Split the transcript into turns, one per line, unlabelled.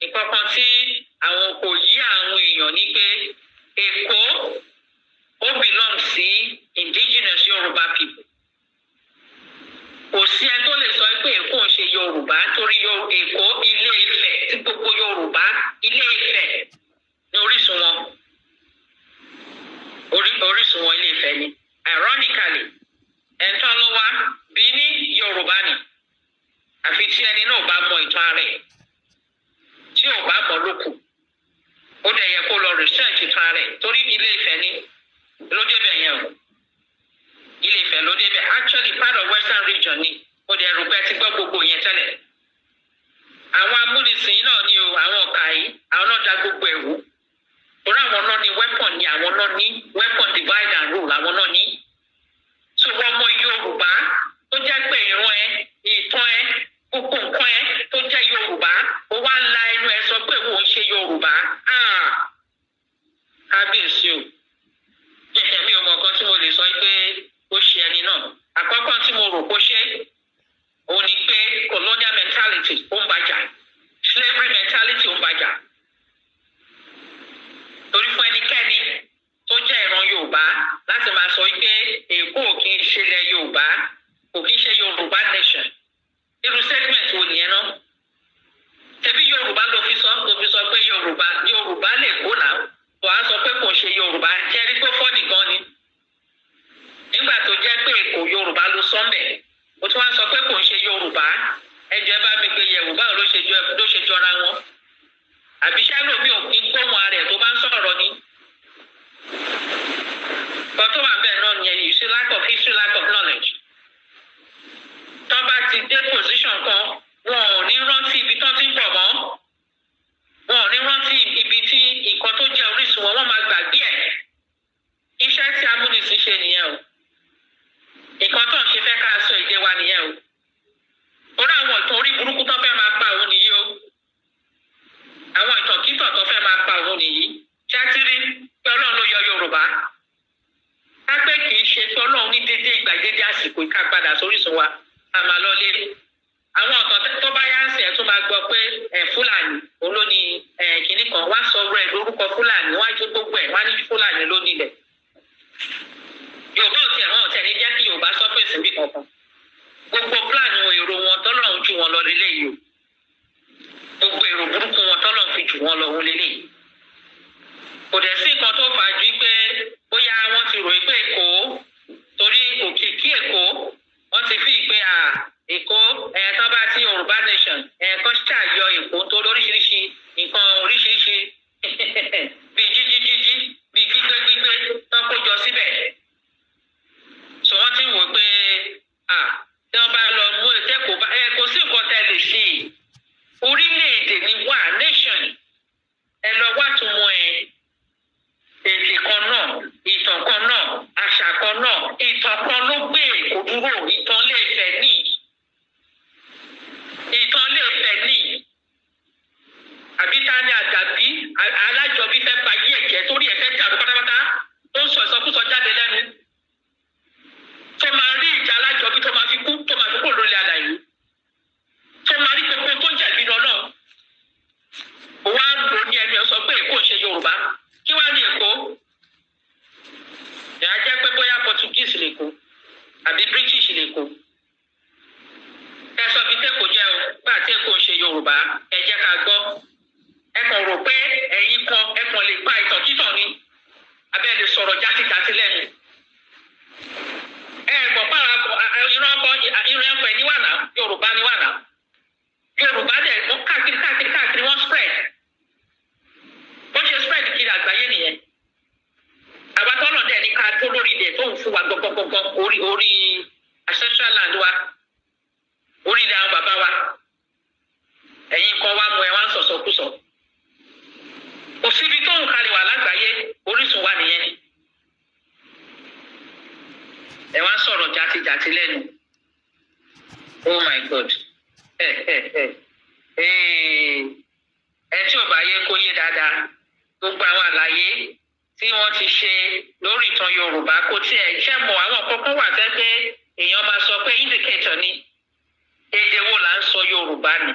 Nǹkan kan tí àwọn kò yí àwọn èèyàn ní pé Èkó, ó belong sí indigenous Yorùbá people. Kò sí ẹni tó lè sọ pé Èkó ń ṣe Yorùbá, torí Èkó, Ilé Ifẹ̀ tí gbogbo Yorùbá, Ilé Ifẹ̀ ní orísun wọn. Orísun wọn, Ilé Ifẹ̀ ni. Ironically, ẹ̀ńtọ́ ló wá bí ní Yorùbá ni, àfi tí ẹni náà bá mọ ìtàn ara ẹ̀. Tí ò bá mọ̀ ló kù, ó dẹ̀ yẹ kó lọ research ìtàn ara ẹ̀, torí Ilé Ifẹ̀ ni ló débẹ̀ yẹn o. Ilé Ifẹ̀ ló débẹ̀. Actually, part of Western Region ni. Ó dẹ̀ rò pé ti gbọ́ gbogbo yẹn tẹ́lẹ̀. Àwọn amúnisìn náà ni o, àwọn ọ̀kà yìí, àwọn náà da gbogbo ẹ̀wù, torí àwọn náà ní weapon ni, àwọn náà ní weapon, divide and rule, àwọn náà ní. So wọ́n mọ Yorùbá tó jẹ́ pé ìran ẹ, ìtàn ẹ, gbogbo nǹkan ẹ tó jẹ́ Yorùbá, ó wá ń la ẹnu ẹ sọ pé òun ṣe Yorùbá. Kábíyèsí o, mi ò mọ nǹkan tí mo lè sọ pé ó ṣe ẹni náà. Àkọ́kọ́ tí mo rò kó ṣe òun ni pé colonial mentality ó ń bàjá, slavery mentality ó ń bàjá, torí fún ẹnikẹ́ni tó jẹ́ ìran Yorùbá láti máa sọ pé Èkó ò kí ń ṣẹlẹ̀ Yorùbá, kò kí ń ṣe Yorùbá nation, irú statement wo nìyẹn náà? Ṣebí Yorùbá ló fi sọ pé Yorùbá, Yorùbá lè kó náà, tó a sọ pé kò ṣe Yorùbá. Jẹ́rí pé funny gan ni, nígbà tó jẹ́ pé Èkó, Yorùbá ló sọ ń bẹ̀, ó tún wá sọ pé kò ń ṣe Yorùbá. Ẹ jọ̀ọ́, ẹ bá mi gbé yẹ̀wò, báwo ló ṣe jọra wọn? Àbí ṣálòmí ò kí ń gbóhùn ara ẹ̀ tó bá ń sọ̀rọ̀ ni? Kan tó wà bẹ́ẹ̀ náà nìyẹn. You see, lack of history, lack of knowledge. Tó bá ti dé position kan, wọn ò ní rántí ibi tó ti ń bọ̀ mọ́, wọn ò ní rántí ibi tí nǹkan tó jẹ́ orísun wọn, wọ́n máa gbàgbé ẹ̀. Iṣẹ́ tí amúnisìn ṣe nìyẹn o. Nǹkan tó ń ṣe fẹ́ ká sọ èdè wa nìyẹn o. Orí àwọn ìtàn orí burúkú tó fẹ́ máa pa òun nìyí o. Àwọn ìtàn kítàn tó fẹ́ máa pa òun nìyí. Ṣátírí pé Ọlọ́run ló yọ Yorùbá, kápẹ́ kì í ṣe pé Ọlọ́run ní dédé ìgbà, dédé àsìkò, ká padà sórísun wa, a máa lọ lé. Àwọn ọ̀tàn tó bá yá ń sìn, ẹ̀ tún máa gbọ́ pé ẹ̀ Fúlàní òun ló ní ẹ̀ kínní kan, wá sọ rẹ̀ lórúkọ Fúlàní, wá jó gbogbo ẹ̀, wá ní Fúlàní ló nílẹ̀. Yorùbá ò tiẹ̀, wọn ò tiẹ̀ ní jẹ́ kí Yorùbá sọ pé ìsìnbí kankan. Gbogbo plan, èrò wọn tọ́lọ́run jù wọn lọ lélẹ́yìí o. Gbogbo èrò burúkú wọn tọ́lọ́run fi jù wọn lọ òun lélẹ́yìí. Kò dẹ̀ sí nǹkan tó fà á ju pé bóyá wọ́n ti rò pé Èkó, torí òkìkí Èkó, wọ́n ti fi pé à Èkó ẹ̀ tán bá ti Yorùbá nation ẹ̀ kan ṣàyọ Èkó tó lóríṣiríṣi nǹkan oríṣiríṣi, bíi jíjí jíjí, bíi gbígbé gbígbé tán kó jọ síbẹ̀. So wọ́n ti ń wò pé à tí wọ́n bá lọ mú ètò ẹ, kò sí nǹkan tẹ́ lè ṣe. Orílẹ̀-èdè ni wà, nation. Ẹ lọ wá túmọ̀ ẹ. Èdè kan náà, ìtàn kan náà, àṣà kan náà, ìtàn kan ló gbé Èkó dúró. Ìtàn lè fẹ́ ní, ìtàn lè fẹ́ ní. Àbí ta ni àdàbí alájọbí fẹ́ ba yí ẹ̀jẹ̀ torí ẹ̀ fẹ́ dàrú pátápátá, tó ń sọ ìsọkúsọ jáde lẹ́nu, tó máa rí ìjà alájọbí, tó máa fi kú, tó máa fi kú lórí àlàyé, tó máa rí gbogbo tó ń jẹ̀bi lọ náà? Wá ń lò ní ẹnu ẹ sọ pé Èkó ń ṣe Yorùbá. Kí wàá ní Èkó? Ìyá jẹ́ pé bóyá Portuguese lÈkó àbí British lÈkó. Ẹ sọ bí tẹ́kọ̀ jẹ́ o. Gbà tí Èkó ń ṣe Yorùbá, ẹ jẹ́ ká gbọ́. Ẹ kàn rò pé ẹ̀yin kan ẹ kàn lè pa ìtàn kítàn ni, abẹ́ lè sọ̀rọ̀ játijàti lẹ́nu. Ẹ gbọ́ pàrọ̀ ìran ọkọ, ìran ọkọ ẹ̀ ní wàhálà. Yorùbá ní wàhálà. Yorùbá dẹ̀ wọ́n káàkiri káàkiri káàkiri, wọ́n spread. Bó ṣe spread kiri àgbáyé nìyẹn. Àbátọ́nà dẹ̀ ní ká tó lórí ilẹ̀ tó ń fún wa gbọ̀ngbọ̀ngbọ̀n, orí ancestral land wa, orí ilẹ̀ àwọn bàbá wa. Ẹ̀yin kan wá mú ẹ wá ń sọ̀sọ̀kúsọ. Kò síbi tó ń kalẹ̀ wà lágbàáyé, orísun wa nìyẹn. Ẹ wá ń sọ̀rọ̀ játijàti lẹ́nu. Oh my God! Ẹ ẹ ẹ ẹ tí ò bá yẹ kó yé dáadáa, gbogbo àwọn àlàyé tí wọ́n ti ṣe lórí ìtàn Yorùbá, kò tiẹ̀ ṣe mọ̀. Àwọn kọ́kọ́ wà tẹ́ pé èèyàn máa sọ pé indicator ni. Èdè wo là ń sọ? Yorùbá ni.